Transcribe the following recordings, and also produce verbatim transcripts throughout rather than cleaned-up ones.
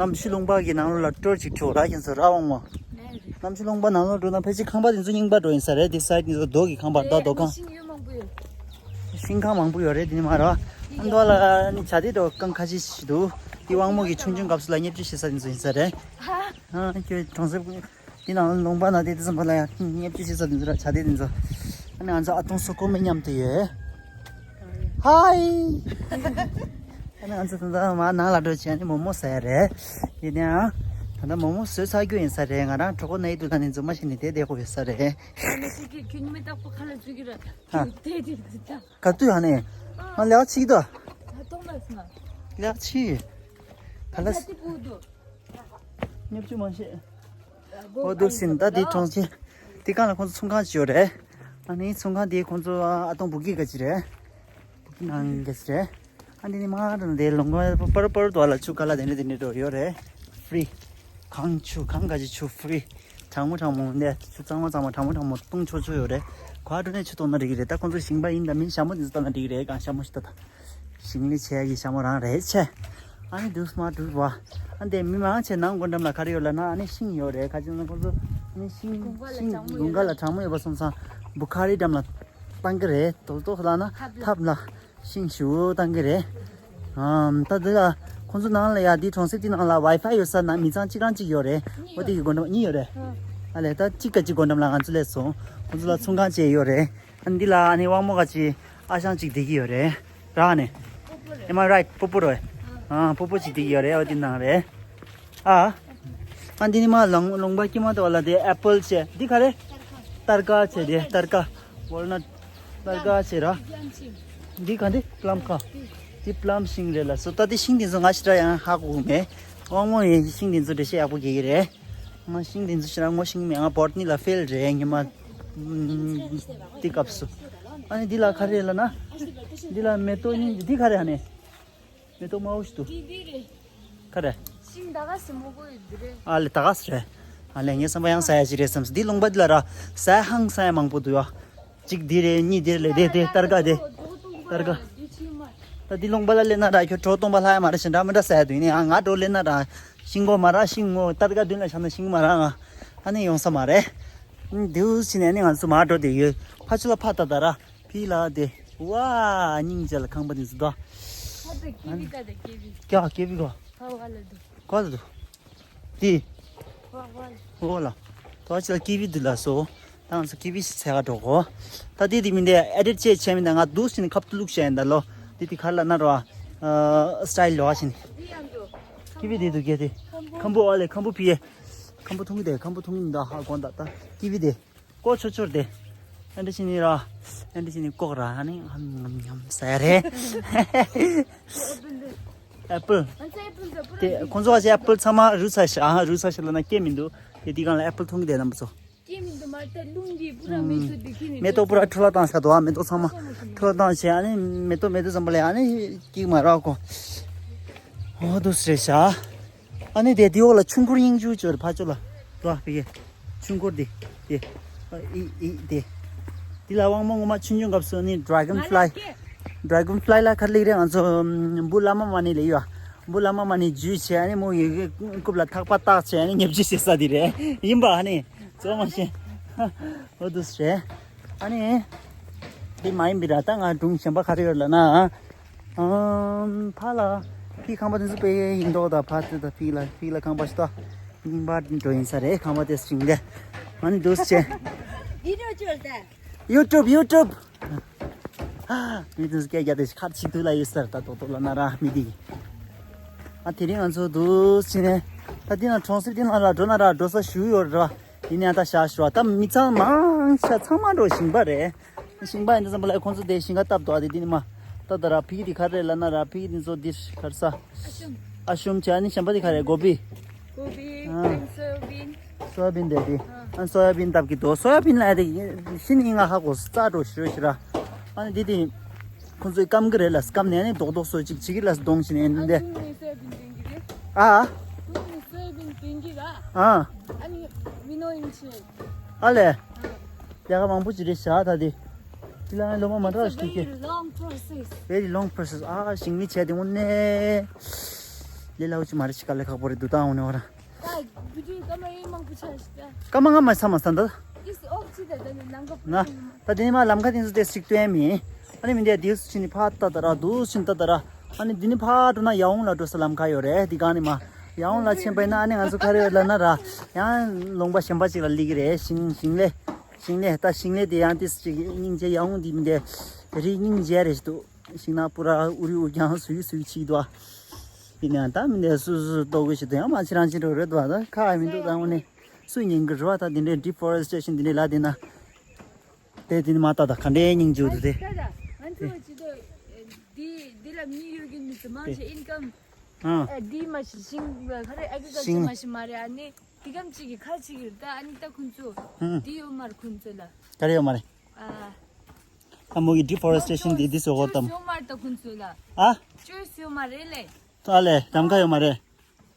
གནམ་གཤིས་ལུང་པ་གི་ནང་ལོགས་ལ་ཊུར་ཅིག་འགྲོ་ར་ཡིན་ཟེར་ར་དབང་མོ། ལས་རེད། གནམ་གཤིས་ལུང་པ་ནང་ལོགས་འགྲོ་ན་ཕལ་ཆེར་ཁང་པ་དེ་ཚོ་རྙིང་པ་འགྲོ་ཡིན་ས་རེད། དེ་སའིཌ་ནས་ཚོ་རྡོ་གི་ཁང་པ་རྡོ་རྡོ་ཁང་། ཤིང་ཡོད་མང་པོ་ཡོད། ཤིང་ཁང་མང་པོ་ཡོད་རེད། དེ་ནི་མ་ར། ཨ་མདོ་ལ་ནི་བྱ་དེ་འགྲོ་རྐང་ཁ་ཤས་ཤིག་འདུག་དེ་དབང་མོ་གི་ཆུང་ཆུང་སྐབས་སུ་ལ་བརྙས་བཅོས་བྱེད་ས་དེ་ཚོ་ཡིན་ས་རེད། ཨ་ཁྱོད་གྲོང་གསེབ་དེ་ནང་ལུང་པ་ན་དེ་དེ་ཙམ་པ་ལ་ཡང་བརྙས་བཅོས་བྱེད་ས་དེ་ཚོ་ར་བྱ་དེ་དེ་ཚོ། ཨ་ནི་ང་ཚོ་ཨ་ཏོང་སོ་ཀོ་མེ་མཉམ་དུ་ཡོད། ཧའི། ཨ་ནི་ང་ཚོ་ད་ལྟ་མར་ནང་ལ་འགྲོ་བྱས་ནས་མོག་མོག་ཟ་ཡ་རེད། ཡིན་ནའང་ད་ལྟ་མོག་མོག་བཟོས་ཚར་རྒྱུ་ཡིན་ས་རེད། ང་རང་གྲོད་ཁོག་ན་ཡི་དུས་ད་ནི་འཛུལ་མ་ཤེས་ནས་བསྡད་བསྡད་དགོས་ཡོད་ས་རེད། ཨ་ནི་ཁྱེད་ཀྱིས་ཁྱོད་ཉི་མ་རྟག་པར་ཁ་ལག་བཟོ་གི་རེད། ཧ། ཁྱོད་བལྟས་དེ་འཛུལ་ད། ག་དུས་ཨ་ནི། ང་ལས་ཕྱི་དོ། ད་གཏོང་མ་སོང་ང་། ལས་ཕྱི། ག་ལ། ད་དེ་བུ་དུ། ཉབ་ཆུ་མ་ཤེས། ཨོ་འདུག་སེ་ད་འདི་གྲོང་ཁྱེར། འདི་སྒང་ལ་ཁོང་ཚོ་ཚོང་ཁང་ཅིག་ཡོད་རེད། ཨ་ནི་ཚོང་ཁང་དེ་ཁོང་ཚོ་ཨ་སྟོང་བུ་ཀི་ག་ཅིག་རེད། བུ་ཀི་ནང་ག་ཅིག་རེད། ཨ་འདི་ནི་མ་འགྲོ་ན་དེ་ལུང་པ་པར་པར་དུ་ལ་ཆུ་ཁ་ལ་དེ་འདྲ་དེ་འདྲ་འགྲོ་ཡོད་རེད། ཧྥི་རི། གངས་ཆུ་གངས་ག་ཅིག་ཆུ་ཧྥི་རི། གྲང་མོ་གྲང་མོ་འདི་ཆུ་གཙང་མ་གཙང་མ་གྲང་མོ་གྲང་མོ་བཏུང་ཆོག་ཆོག་ཡོད་རེད། ག་འགྲོ་ནས་ཆུ་བཏུང་ན་འགྲིག་གི་རེད། ད་ཁོང་ཚོ་ཞིང་པ་ཡིན་དང་མིན་ཞྭ་མོ་དེ་ཚོ་བཏང་ན་འགྲིག་གི་རེད། གང་ཞྭ་མོ་ཞིག་ད་ད། ཞིང་ལས་བྱས་ཀྱི་ཞྭ་མོ་རང་རེད་ཆེ། ཨ་ནི་འདུག་སྨ་འདུག་བ། ཨ་འདི་མི་མང་ཆེ་ནང་སྒོ་འགྲམ་ལ་ག་རེ་ཡོད་ལབ་ན་ཨ་ནི་ཤིང་ཡོད་རེད། ག་ཅི་ན་ཁོང་ཚོ་ཨ་ནི་ཤིང་དགུན་ཁ་ལ་ཤིང་གྲང་མོ་དགུན་ཁ་ཡོད་ལ་གྲང་མོ་ཡོད་པ་སོང་ཙང་བུ་ཁ་རི་འགྲམ་ལ་བཏང་གི་རེད། དོ་དོ་ལབ་ན་ཐབ་ལ་ཐབ་ལ་ཤིང་ཞུ་བཏང་གི་རེད། ཨམ་ད་འདི་ལ་ཁོང་ཚོ་ནང་ལ་ཡ་འདི་གྲོང་གསེབ་འདི་ནང་ལ་ཝའི་ཕའི་ཡོད་ས་ན་མི་ཚང་གཅིག་རང་གཅིག་ཡོད་རེད། འོ་དེ་གི་སྒོ་འགྲམ་གཉིས་ཡོད་རེད། ཨ་ལས་ད་གཅིག་ག་གཅིག་སྒོ་འགྲམ་ལ་ང་ཚོ་སླེབས་སོང་། ཁོང་ཚོ་ལ་ཚོང་ཁང་བཅས་ཡོད་རེད། ཨ་འདི་ལ་ཨ་ནི་དབང་མོ་ག་ཅི་ཨ་ཞང་གཅིག་བསྡད་ཀྱི་ཡོད་རེད། ར་ནི། Am I right? སྤོ་པོ་རེད། ཨ་སྤོ་པོ་གཅིག་བསྡད་ཀྱི་ཡོད་རེད། ཨ་འདི་ནང་རེད། ཨ། ཨ་འདི་ནི་མ་ལུང་ལུང་པ་དཀྱིལ་མ་དེ་བ་ལ་དེ་ཨེ་པལ་བྱས་འདི་ག་རེད། སྟར་ཀ་བྱས་དེ་སྟར་ཀ་ཝོལ་ནཊ། སྟར་ཀ་བྱས་ར། འདི་ག་འདི་པི་ལམ་ཀ་འདི་པི་ལམ་ཤིང་རེད་ལ་སོ། ད་དེ་ཤིང་དེ་ཚོ་ང་ཞེ་དྲག་ཡང་ཧ་གོ་མེད། དབང་མོ་ཡིན་ཤིང་དེ་ཚོ་འགྲེལ་བཤད་ཡག་པོ་རྒྱག་གི་རེད། ང་ཤིང་དེ་ཚོ་ཞེ་དྲག་ངོ་ཤེས་ཀྱི་མེད། ང་བོ་ཊ་ནི་ལ་ཕེལ་རེད་ཉི་མ། ཨམ། དེ་སྐབས་སུ། ཨ་ནི་འདི་ལ་ག་རེ་ལབ་ན། འདི་ལ་མེ་ཏོག་སྙིང་རྗེ་འདི་ག་རེ་ཨ་ནི། མེ་ཏོག་དམར་པོ་ཞིག་འདུག་འདི་འདི་རེད། ག་རེ། ཤིང་ད་ག་སེ་མོ་གོ་ཡོད་འདི་རེད། ཨ་ལེ་ད་ག་སེ་རེད། ཨ་ལེ་ངའི་བསམ་པ་ཡང་ཟ་ཡ་ཞིག་རེད་བསམ་སོང་། འདི་ལུང་པ་འདི་ལ་ར་ཟ་ཡ་ཧང་སང་ཡ་མང་པོ་འདུག་ཡ། གཅིག་འདི་རེད། གཉིས་འདི་རེད། དེ་དེ་སྟར་ཀ་དེ། སྟར་ཀ་ད་འདི་ལུང་པ་ལ་སླེབས་ན་ར་ཁྱོད་བྲོ་གཏོང་པ་ལྷག་ཡ་མ་རེད། ཞེ་དྲག་མི་འདྲ་ཟ་ཡ་འདུག་ཡིན་ནའང་ང་བྲོ་སླེབས་ན་ར་ཤིང་མགོ་མ་རག་ཤིང་ངོ་སྟར་ཀ་མདུན་ལ་བཞག་ན་ཤིང་མ་རག་ང་ཨ་ནི་ཡོང་ས་མ་རེད། འདིའུ་ཕྱིན་ནས་ནི་ང་ཚོ་མར་འགྲོ་བསྡད་ཡོད། ཕ་ཆུ་ལ་ཕ་ད་ད་ར་ཕི་ལ་དེ་ཝ་སྙིང་རྗེ་ལ་ཁང་པ་འདི་ཚོ་ད། ད་ད་ཀི་ཝི་ད་ད་ཀི་ཝི། ཀྱ་ཀི་ཝི་གོ་ཕ་ཝ་ལ་འདུག་གོ་ལ་འདུག་དེ། ཨོ་ལ། ཏོ་ཅི་ལ་ཀི་ཝི་འདི་ལ་སོ། ད་ང་ཚོ་ཀི་ཝི་ཞིག་འཚོལ་ག་འགྲོ་གོ་ད་དེ་དེ་མིན་དེ་ཨེ་ཌིཊ་ཅེས་བྱས་མིན་ད་ང་འདུག་ཟིན་ཁབ་ཏུ་བླུགས་བྱས་ཡིན་ད་ལོ། དེ་དེ་ག་ལ་ན་རོ། ཨ་སི་ཊའིལ་ལོ་ཨ་ཕྱིན། ཀི་ཝི་དེ་འདུག་གེ་དེ། ཁམ་བུ་ཨ་ལེ་ཁམ་བུ་ཕི་ཡེ། ཁམ་བུ་འཐུང་གི་དེ་ཁམ་བུ་འཐུང་གི་མིན་ད་ཧ་གོ་ད་ད་ཀི་ཝི་དེ། ཀོ་ཆོ་ཆོར་དེ། ཨེ་འདྲ་ཞིག་ནི་ར། ཨེ་འདྲ་ཞིག་ནི་ཀོག་ར་ཨ་ནི་ངམ་ངམ་ངམ་ཟ་ཡ་རེད། ཨེ་པལ། དེ་ཁོང་ཚོ་བ་ཞིག་ཨེ་པལ་ཚང་མ་རུལ་ཚར་ཤག་ཨ་རུལ་ཚར་ཤག་ལབ་ན་སྐྱེ་མི་འདུག་དེ་དེ་སྒང་ལ་ཨེ་པལ་འཐུང་གི་བསྡད་རྣམ་པ་ཚོ། སྐྱེ་མི་འདུག་མ་ད་རླུང་གིས་པུ་ར་མེ་ཏོག་འདི་ཁྱེར་ནས་མེ་ཏོག་པུ་ར་འཕྲོ་བརླག་བཏང་ཤག་འདུག་ཨ་མེ་ཏོག་ཚང་མ་འཕྲོ་བརླག་བཏང་བྱས་ཨ་ནི་མེ་ཏོག་མེ་ཏོག་ཙམ་པ་ལས་ཨ་ནི་སྐྱེ་མ་རག་གོ་ཨོ་འདུག་སེ་རེད་ཤག་ཨ་ནི་དེ་དེ་འོག་ལ་ཆུ་འཁོར་དབྱིངས་ཕྱུག་ཅིག་ཡོད་རེད། ཕར་ཕྱོགས་ལ་འགྲོ་ཨ་ཕ་གི་ཆུ་འཁོར་དེ་དེ་ཨ་ཨི་ཨི་དེ་དེ་ལ་དབང་མོ་ངོ་མ་ཆུང་ཆུང་སྐབས་སུ་ནི་dragonfly dragonfly ལ་ག་རེ་ལབ་རེད། ང་ཚོ་འབུ་བླ་མ་མ་ཎི་ལབ་ཡོད་ཨ། འབུ་བླ་མ་མ་ཎི་འཇུས་བྱས་ཨ་ནི་མོ་ཡི་རྐུབ་ལ་ཐག་པ་བཏགས་བྱས་ཨ་ནི་ཉེ་བརྒྱུད་བྱེད་ས་དེ་རེད་ཡིན་པ་ཨ་ནི་ཚོ་མ་ཤེས་ཨོ་འདུག་སེ་རེད། ཨ་ནི། འདི་མ་ཡིན་པའི་ར་ད་ང་སྒྲུང་གཞན་པ་ག་རེ་ཡོད་ལབ་ན། ཨམ་ཕ་ལ། ཕི་ཁང་པ་དེ་ཚོ་དཔེ་ཡིན་མདོག་དང་ཕ་ཚོ་དང་ཕི་ལ་ཕི་ལ་ཁང་པ་ཞིག་ཏོ། རྙིང་པ་འགྲོ་ཡིན་ས་རེད་ཁང་པ་དེ་ཚོ་ཞིང་ལས། ཨ་ནི་འདུག་སེ། བི་ཌི་ཡོ་བཅོལ་ཏེ། ཡུ་ཊུབ་ཡུ་ཊུབ། མི་དེ་ཚོ་སྐད་རྒྱག་དེ་ཁར་ཕྱིན་ཐུག་ལ་ཡོད་ས་རེད་ད་དོག་དོག་ལབ་ན་ར་མི་དེ། ཨ་དེ་རིང་ང་ཚོ་འདུག་སེ་ནས། ད་དེ་ན་གྲོང་གསེབ་དེ་ནང་ལ་འགྲོ་ན་ར་འགྲོ་ས་ཞུ་ཡོད་ར། ཡིན་ཡང་ད་བཞག་ཞུ་བ་ད་མི་ཚང་མང་ཆ་ཚང་མ་འགྲོ་ཞིང་པ་རེད། ཞིང་པ་ཡིན་དུས་ཙམ་པ་ལ་ཁོང་ཚོ་དེ་ཞིང་ཁ་བཏབ་འདུག་ཨ་དེ་དེ་ནི་མ། ད་ད་ར་ཕི་གི་དེ་ག་རེ་ལབ་ན་ར་ཕི་གི་དེ་ཚོ་དེ་ག་རེ་ས། ཨ་ཤུམ། ཨ་ཤུམ་བྱས་ཨ་ནི་གཞན་པ་དེ་ག་རེ་གོ་བི། གོ་བི། ཨ། ཨན་སོ་ཡ་བིན། སོ་ཡ་བིན་དེ་དེ། ཨ། ཨ་སོ་ཡ་བིན་བཏབ་ཀྱི་འདུག་སོ་ཡ་བིན་ལ་དེ་ཤི་ནི་ང་ཧ་གོ་རྩ་འགྲོ་ཞུ་ཞུ་ར། ཨ་ནི་དེ་དེ། ཁོང་ཚོས་སྐམ་གི་རེད་ལ་སྐམ་ནས་ཨ་ནི་རྡོག་རྡོག་སོ་ཅིག་ཅིག་གི་ལ་སྡོང་ཞིག་ནས་ཨ་ནི་འདི། ཨ་ཚུགས་ནས་སོ་ཡ་བིན་འདོན་གི་རེད། ཨ། ཚུགས་ནས་སོ་ཡ་བིན་འདོན་གི་ར། ཨ། ཨ་ནི་མི་ནོ་ཡིན་ཕྱིན། ཨ་ལེ། ཨ། ལས་ཀ་མང་པོ་ཅིག་རེད་ཤག་ད་དེ། དེ་ལ་ཨ་ནི་ལོ་མ་མ་འདྲ་བ་ཞིག་སྐྱེ། It's a very long process. Very long process. ཨ་ཞིང་ལས་བྱས་དེ་དངོས་གནས། ལས་སླ་པོ་ཅིག་མ་རེད། ཤི་ཀ་ལས་ཁག་པོ་རེད་འདུག་ད་འོ་ནས་འོ་ར། ད་བི་ཌིའོ་སྐར་མ་ཡིན་མང་པོ་ཆགས་ཤི་ད། སྐར་མ་ལྔ་མ་ཚང་མ་ས་འདི། ཏིས་ཨོག་ཅི་ད་ད་ནི་ནང་ག་ན། ད་དེ་ནས་མ་ལམ་ཁ་དེ་ཚོ་ཏེ་ཞིག་སྟོན་མིན། ཨ་ནི་མི་འདི་དེ་སུ་ཕྱིན་ནི་ཕ་ཏ་ད་ར་དུ་ཕྱིན་ཏ་ད་ར། ཨ་ནི་འདི་ནི་ཕ་འགྲོ་ན་ཡ་འོང་ལ་འགྲོ་ས་ལམ་ཁ་ཡོད་རེད། འདི་གང་ནི་མ་ཡ་འོང་ལ་ཕྱིན་པ་ཡིན་ན་ཨ་ནི་ང་ཚོ་ག་རེ་ཡོད་ལ་ན་ར། ཡང་ལུང་པ་གཞན་པ་ཅིག་ལ་སླེབས་ཀྱི་རེད། ཞིང་ཞིང་ལས། ཞིང་ལས་ད་ཞིང་ལས་དེ་ཡང་ཏིས་ཅིག་སྙིང་རྗེ་ཡ་འོང་འདི་མི་འདི་རི་སྙིང་རྗེ་རེད་ཞིག་འདུག་ཤིང་ནགས་པུ་ར་ཨུ་རི་ཨུ་རྒྱང་སུའི་སུའི་ཆིག་དུ་ཨ། ཡིན་ནའང་ད་མི་འདི་སུ་སུ་ལྟོ་གོས་ཤིག་དུ་ཡང་མ་ཕྱི་རང་ཕྱི་འགྲོ་རེད་དུ་ཨ། ད་ཁ་ཨ་མི་འདུག་ད་དངོས་གནས་སུ་ཉན་གི་རུ་བ་ད་འདི་འདྲའི་ཌི་ཕོ་རེ་སི་ཊེ་ཤན་འདི་འདྲའི་ལ་དེ་ན། དེ་དེ་ནི་མ་ད་ད་ག་འདྲའི་སྙིང་རྗེ་འདུག་དེ། ད་ད་ང་ཚོ་ཅི་དོ་འདི་འདི་ལ་མི་ཡོད་གི་མི་ཚོ་མང་ཆེ་ཨིན་ཀམ་ཨ་འདི་མ་ཤི་ཤིང་ག་རེ་ཨེ་གི་ག་ཤིང་ཅི་མ་ཤི་མ་རེད། ཨ་ནི་དེ་གམ་ཅིག་གི་ཁ་ཅིག་གི་ད་ཨ་ནི་ད་ཁོང་ཚོ་ཨ་འདི་ཡོད་མ་རེད་ཁོང་ཚོ་ལ་ག་རེ་ཡོད་མ་རེད། ཨ། ཨ་མོ་གི་ཌི་ཕོ་རེ་སི་ཊེ་ཤན་འདི་འདི་སོ་གོ་ཙམ། ཅོས་ཡོད་མ་རེད་ད་ཁོང་ཚོ་ལ། ཨ། ཅོས་ཡོད་མ་རེད་ལེ། ཨ་ལེ་གདམ་ཁ་ཡོད་མ་རེད།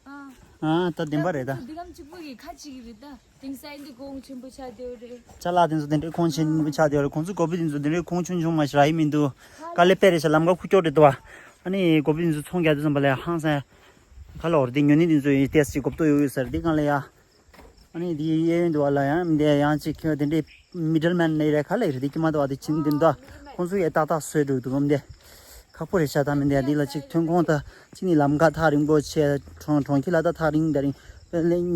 ཨ། ཨ་ད་བདེན་པ་རེད་ད། འདི་གམ་གཅིག་པུ་གི་ཁ་ཅིག་གི་རེད་ད། དེང་སང་འདི་གོང་ཆེན་པོ་ཆགས་བསྡད་རེད། ཅ་ལག་དེ་ཚོ་དེ་འདྲའི་གོང་ཆེན་པོ་ཆགས་བསྡད་རེད། ཁོང་ཚོ་གོ་བི་དེ་ཚོ་དེ་འདྲའི་གོང་ཆུང་ཆུང་མ་ཞིག་ར་ཡི་མི་འདུག་དཀའ་ལས་དཔེ་རེད་ཤག་ལམ་ཁ་ཁུག་ཀྱོག་རེད་འདུག་ཨ་ནི་གོ་བི་དེ་ཚོ་ཚོང་རྒྱག་དུས་ཙམ་པ་ལ་ཧང་སང་ཁ་ལོ་རེད། དེ་ཉོ་ནི་དེ་ཚོ་ཡི་ཏེས་ཅིག་གོ་བཏོ་ཡོད་ཡོད་ཟེར་དེ་གང་ལ་ཡ། ཨ་ནི་འདི་གཡས་གཡོན་དུ་བ་ལ་ཡང་འདི་ཡང་ཅིག་ཁྱོད་དེ་འདྲའི་མི་ཌལ་མེན་ནི་རེད་ག་ལ་རེད། འདི་ཀྱི་མ་དུ་བ་དེ་ཕྱིན་འདི་འདྲ་ཁོང་ཚོ་ཡ་ཏག་ཏག་བཟོས་འགྲོ་འདུག་འདི་ཁག་པོ་རེད་ཤག་ད་མི་འདི་འདི་ལ་ཅིག་ཐོན་ཁུངས་ད་ཅི་ནི་ལམ་ཁ་ཐག་རིང་པོ་ཆེ་གྲོང་གྲོང་ཁྱེར་ལ་ད་ཐག་རིང་ད་རིང་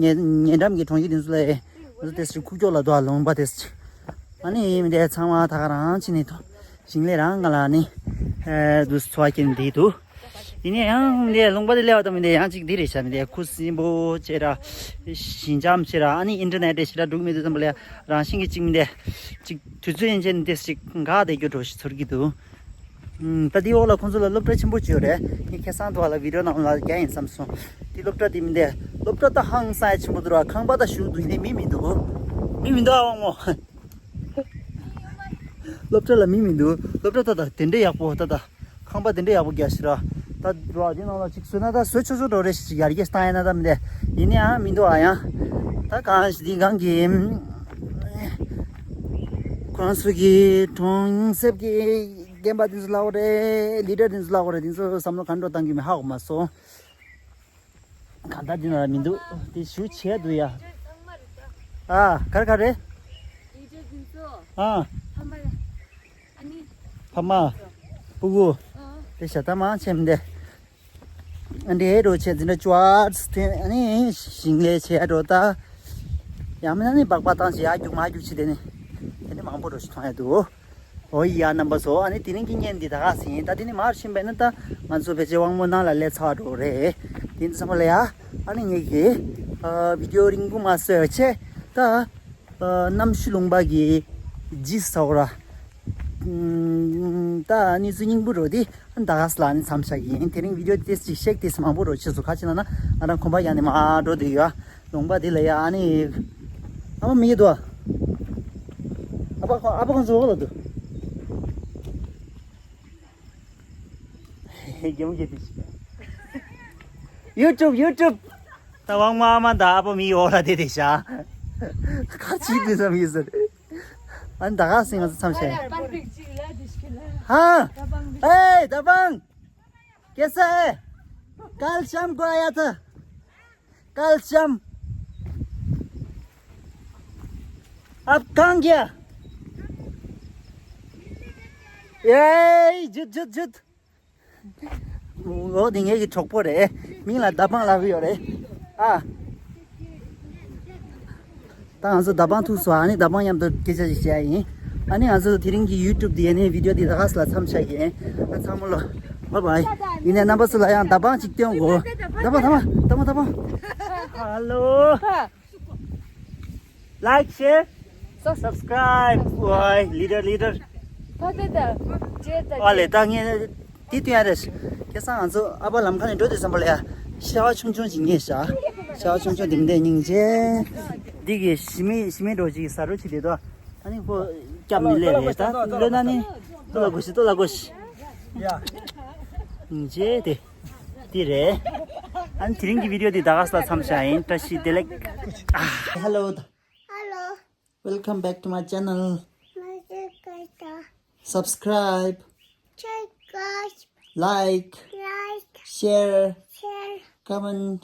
ཉེ་ཉེ་འགྲམ་གྱི་གྲོང་ཁྱེར་དེ་ཚོ་ལ་ཡ་ང་ཚོ་དེ་ཚོ་ཁུག་ཀྱོག་ལ་འདུག་ལུང་པ་དེ་ཚོ་ཅིག་ཨ་ནི་མི་འདི་ཚང་མ་ད་ག་རང་ཅི་ནི་ཐོ། ཞིང་ལས་རང་ག་ལ་ནི་ཨེ་དུ་འཚོ་བ་སྐྱེལ་འདི་དུ། ཡིན་ནའི་ཡང་འདི་ལུང་པ་དེ་སླེབས་པ་དང་མི་འདི་ཡང་ཅིག་འདི་རེད་ཤག་མི་འདི་ཁུ་སིམ་པོ་ཆེ་ར་ཞི་འཇམ་ཆེ་ར་ཨ་ནི་ཨིན་ཊར་ནེཊ་དེ་ཞེ་དྲག་འགྲིག་མི་འདུག་ཙམ་པ་ལ་རང་བཞིན་གྱི་ཅིག་མི་འདི་ཅིག་དུས་ཚོད་ཡན་ཆད་ནི་དེ་ཅིག་འགག་བསྡད་རྒྱུ་འགྲོ་ཞིག་ཚོར་གྱི་འདུག་ད་འདི་འོག་ལ་ཁོང་ཚོ་ལ་སློབ་གྲྭ་ཆེན་པོ་ཅིག་ཡོད་རེད། ངས་ཁ་སང་དུ་བ་ལ་བི་ཌིའོ་ནང་ལ་རྒྱག་ཡིན་བསམ་སོང་། འདི་སློབ་གྲྭ་དེ་མི་འདི་སློབ་གྲྭ་ད་ཧང་སང་ཡ་ཆེན་པོ་འདུག་ར། ཁང་པ་ད་ཞུ་འདུག་ཡིན་ནའི་མི་མི་འདུག་མི་མི་འདུག་ཨ་དབང་མོ། སློབ་གྲྭ་ལ་མི་མི་འདུག་སློབ་གྲྭ་ད་ད་དེ་འདྲས་ཡག་པོ་ད་ད་ཁང་པ་དེ་འདྲས་ཡག་པོ་རྒྱག་ཤི་ར། ད་འགྲོ་ཨ་དེ་ནང་ལ་ཅིག་བཟོས་ན་ད་བཟོས་ཆོག་ཆོག་འགྲོ་རེད་ཞིག་ཡར་རྒྱས་བཏང་ཡ་ན་ད་མི་འདྲས་ཡིན་ནའི་ཨ་མི་འདུག་ཨ་ཡང་ད་གང་ཞིག་འདི་གང་གི་ཁོ་རང་ཚོ་གི་གྲོང་གསེབ་ཀྱི་རྒན་པ་དེ་ཚོ་ལ་འོ་རེད། ལི་ཌར་དེ་ཚོ་ལ་འོ་རེད། དེ་ཚོ་བསམ་བློ་གང་འགྲོ་བཏང་གི་མི་ཧ་གོ་མ་སོང་། གང་ལྟར་འདི་ན་མི་འདུག་དེ་ཞུ་བྱས་འདུག་ཡ། ཨ་ག་རེ་ག་རེ། ཨ་ཕ་མ་སྤུ་གུ་དེ་ཞྭ་ཐང་མང་ཆེ་མི་འདི་ཨ་འདྲེ་རོ་ཆེ་འཛིན་གྲྭ་བཅུ་པ་ཨ་ནི་ཞིང་ལས་བྱས་འགྲོ་ད། ཡང་མིན་ན་ནི་སྦག་སྦག་བཏང་བྱས་ཡར་རྒྱུག་མར་རྒྱུག་བྱས་དེ་ནི་དེ་ནི་མང་པོ་རོ་ཞིག་མཐོང་ཡ་འདུག་འོ་ཡ་རྣམ་པ་ཚོ། ཨ་ནི་དེ་རིང་གི་བརྙན་འདི་ད་ག་ཟིན། ད་དེ་ནི་མར་ཕྱིན་པས་ན་ད་ང་ཚོ་ཕལ་ཆེར་དབང་མོ་ནང་ལ་སླེབས་ཚར་འགྲོ་རེད། དེ་འདི་ཚང་མ་ལ་ཡ། ཨ་ནི་ངེད་ཀྱི་ཨ་བི་ཌིའོ་རིང་པོ་མ་བཟོས་བྱས་ད་ཨ་གནམ་གཤིས་ལུང་པ་གི་ཇི་ས་འོ་ར། ད་གནས་ཚུལ་སྙིང་པོ་འགྲོ་དེ་ད་ག་ས་ལ་ནི་མཚམས་བཞག་གི་ཡིན། དེ་རིང་བི་ཌིའོ་དེ་ཅིག་ཤེག་དེ་མང་པོ་འགྲོ་ཆེ་སུ་ཁ་ཆེ་ན་ན་ང་རང་ཁོམ་པ་ཡང་ནི་མ་འགྲོ་དེ་ཡ། ལུང་པ་དེ་ལ་ཡ་ཨ་ནི། ཨ་མ་མི་ཡེ་དོ། ཨ་ཕ་ཁོ་ཨ་ཕ་ཁོང་ཚོ་འོག་ལ་འདུག་རྒྱ་མོ་རྒྱ་དེ་ཞིག་ཡུ་ཊུབ་ཡུ་ཊུབ་ད་དབང་མོ་ཨ་མ་ད་ཨ་ཕ་མི་ཡོ་ལ་དེ་དེ་ཤ་ཁ་ཅིག་དེ་ཙམ་ཡིན་ཟེར། ཨ་ནི་ད་ག་སེང་ང་ཚོ་མཚམས་བཞག་ཧ། ཨེ་ད་པང་། कैसा है? कल शाम को आया था। कल शाम। अब कहाँ गया? ए जुत जुत जुत। འོ་དེ་ངེད་ཀྱི་གྲོགས་པོ་རེད། མིང་ལ་ད་པང་ལབ་ཀྱི་ཡོད་རེད། ཨ། ད་ང་ཚོ་ད་པང་ཐུག་སོང་། ཨ་ནི་ད་པང་མཉམ་དུ་སྐད་ཆ་ཞིག་བཤད་ཡ་ཡིན། ཨ་ནི་ང་ཚོ་དེ་རིང་གི་ཡུ་ཊུབ་དེ་ནས་བི་ཌིའོ་དེ་ད་ག་ས་ལ་མཚམས་བཞག་གི་ཡིན། ཨ་ཚང་མ་ལོ། བྷའི་བྷའི། ཡིན་ནའི་རྣམ་པ་ཚོ་ལ་ཡང་ད་པང་ཅིག་སྟོན་དགོས། ད་པང་ད་པང་ད་པང་ད་པང་། Hello. Like, share, subscribe. ཝའི་ལི་ཌར་ལི་ཌར། ད་ད་ད། ཨ་ལེ་ད་ངས་དེ་སྟོན་ཡ་རེད། ཁ་སང་ང་ཚོ་ཨ་ཕ་ལམ་ཁ་ནས་འགྲོ་དུས་ཙམ་པ་ལ་ཡ། ཤ་བ་ཆུང་ཆུང་ཅིག་རྙེད་ཤག་ཤ་བ་ཆུང་ཆུང་དེ་མི་འདྲ་སྙིང་རྗེ། འདི་གི་ཞི་མི་ཞི་མི་འགྲོ་ཅིག་ཟ་འགྲོ་ཅིག་དེ་དོ། ཨ་ནི་ཁོ་སྐྱབས་མི་ལེ་རེད་ད། ལོས་ན་ནི། ལྟོ་ལ་གོ་ཤི་ལྟོ་ལ་གོ་ཤི། ཡ། སྙིང་རྗེ་དེ། དེ་རེད། ཨ་ནི་དེ་རིང་གི་བི་ཌིའོ་དེ་ད་ག་ས་ལ་མཚམས་བཞག་ཡིན། བཀྲ་ཤིས་བདེ་ལེགས། ཨ། Hello. Hello. Welcome back to my channel. My sister. Subscribe. Subscribe. Like. Like. Share. Share. comment,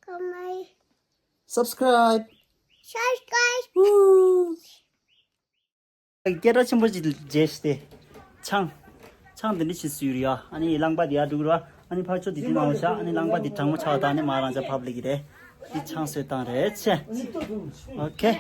comment, subscribe. Subscribe. Woo! སྐད་གྲགས་ཆེན་པོ་ཅིག་བརྗེས་ཏེ། ཆང་། ཆང་དེ་འདྲ་ཞིག་བཟོས་རེད་ཡ། ཨ་ནི་རླངས་པ་དེ་ཡར་འགྲོ་གི་རེད། ཨ་ནི་ཕར་ཕྱོགས་དེ་དེ་ནང་བཞག་ཨ་ནི་རླངས་པ་དེ་གྲང་མོ་ཆགས་དང་ཨ་ནི་མ་རང་ཅག་ཕབ་ལེ་གི་རེད། དེ་ཆང་བཟོས་བཏང་རེད་ཆེ། ཨོ་ཁེ།